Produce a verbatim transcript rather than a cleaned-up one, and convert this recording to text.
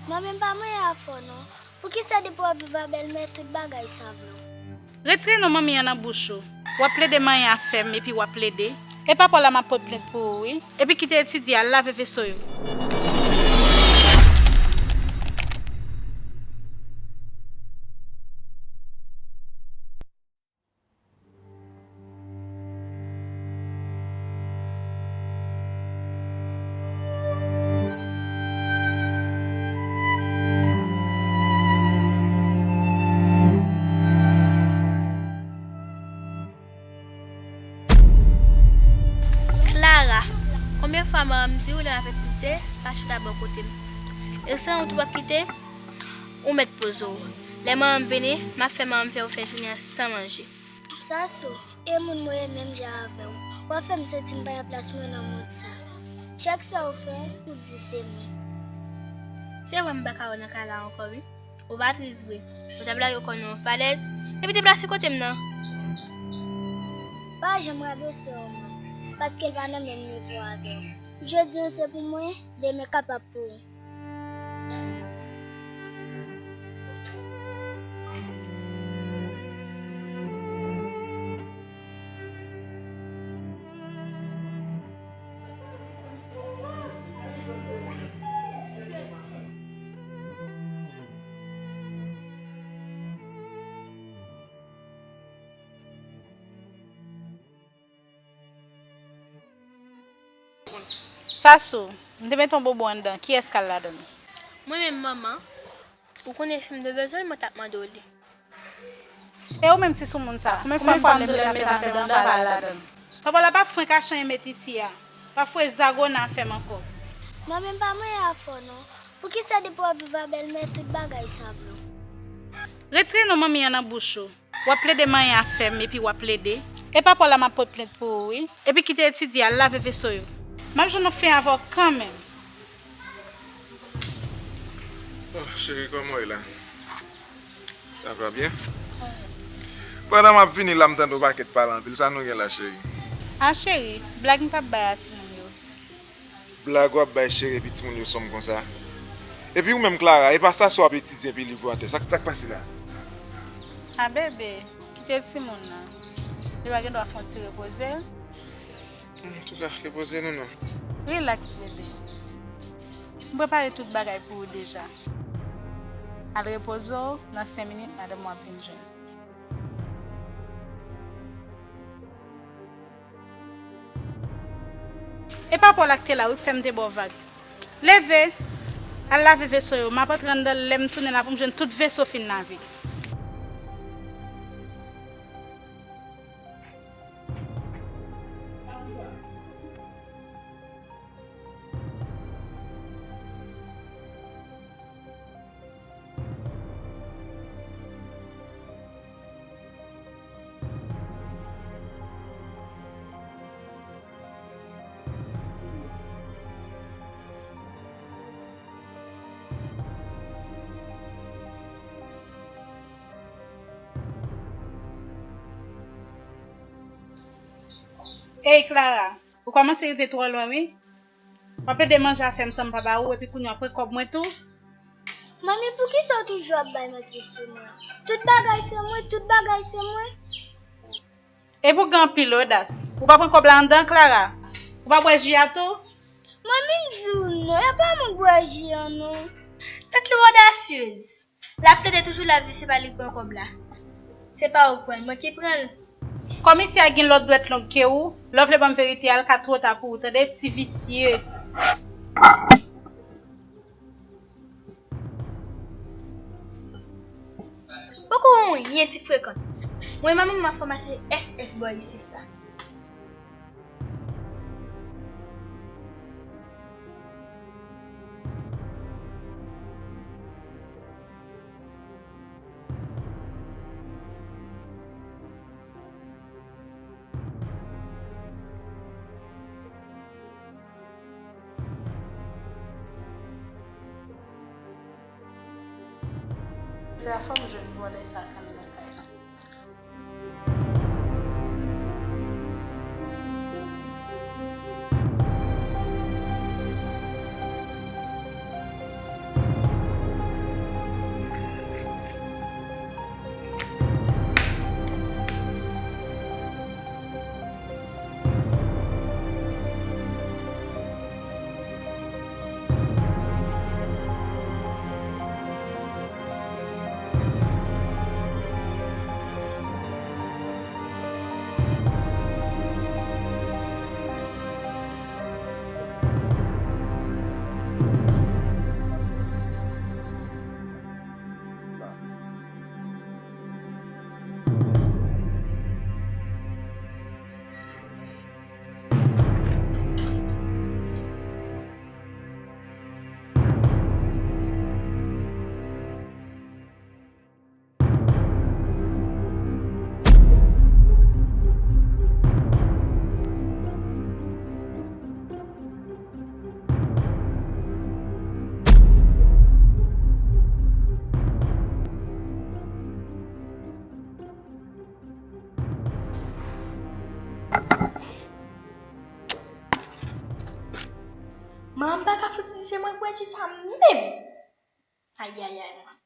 Manmi, m pa manyen afè w non. Poukisa depi w ap viv a bèlmè, tout bagay sanble w? Retire non manmi an nan bouch ou. W ap plede manyen afè m epi w ap plede. E pa pa w la m ap pote plent pou ou wi. Epi kite etidye, al lave veso yo. Clara, konbyen fwa manman m di w lè m ap etidye, pa chita bò kote m? E san ou tou p ap kite? Ou mèt poze w. Lè manman m vini, m ap fè manman m fè w fè jounen an san manje. Sasou, e moun mwen ye menm jan avè w. W ap fè m santi m pa gen plas mwen nan mond sa. Chak sa w fè, ou di se mwen. Se vre m pa ka wè w nan kay la ankò wi. Ou pa tris vre. Ou ta plage kò w nan yon falèz, epi deplase kote m nan. Pa janm rabese w non, paske l pa nan menm nivo avè w. Jodi an se pou mwen, demen kapab pou ou. Sasou, m te mete yon bonbon anndan, kiyès k al ladan l? Mwen menm manman, ou konnen si m te bezwen l, mwen t ap mande w li. E ou menm ti soumoun sa, konbyen fwa m di w lè m met afè m anndan pa al ladan l? Papa la pa frenk achanyen met isi a, pa foure zago nan afè m ankò. Manmi m pa manyen afè w non, poukisa depi w ap viv a bèlmè tout bagay sanble w? Retire non manmi an nan bouch ou. W ap plede manyen afè m epi w ap plede. E pa pa w la m ap pote plent pou ou wi. Epi kite etidye, al lave veso yo. M ap jwenn yon fen avè w kanmenm. Oh, cheri, kòman w ye la? Sa va byen? Pandan m ap vini la, m tande w pakèt pale anpil. Sa nou gen la, cheri? A, cheri, blag m t ap bay a timoun yo. Blag w ap bay cheri epi timoun yo sonm konsa. Epi ou menm Clara, e pa sa sa w ap etidye epi liv ou atè. Sa k, sa k pase la? A bebe, kite timoun nan. Li pa gen dwa fè yon ti repoze l? Antouka, repoze nou non. Rilaks bebe. M prepare tout bagay pou ou deja. Al repoze w, nan senk minit madanm ou ap vin jwenn ou. E pa pa w la k te la wi k fè m te ba w vag. Leve, al lave veso yo. M ap antre anndan l, lè m tounen la pou m jwenn tout veso fin lave. Ey Clara, ou kòmanse rive twò lwen wi. W ap ede manje afè m san m pa ba ou, epi kounye a w ap pran kòb mwen tou. Manmi, poukisa w toujou ap bay manti sou mwen? Tout bagay se mwen, tout bagay se mwen. Epi w gen anpil odas. Ou pa pran kòb la anndan, Clara? Ou pa bwè ji a tou? Manmi, m di w non, e pa mwen k bwè ji a non. Tèt li odasyez. L ap plede toujou, l ap di se pa li k pran kòb la. Se pa ou k pran l, mwen ki pran l. Kòm isi a gen lòt dwèt long ke ou, lè w vle ban m verite a, l ka twò ta pou ou, tande, ti visye. Poko wè yon yen ti frekan. Mwen, manman m ap fè w mache S S bò isit la. Se la fò m jwenn vòlè sa k ann nan kay la. Ayayay mwen.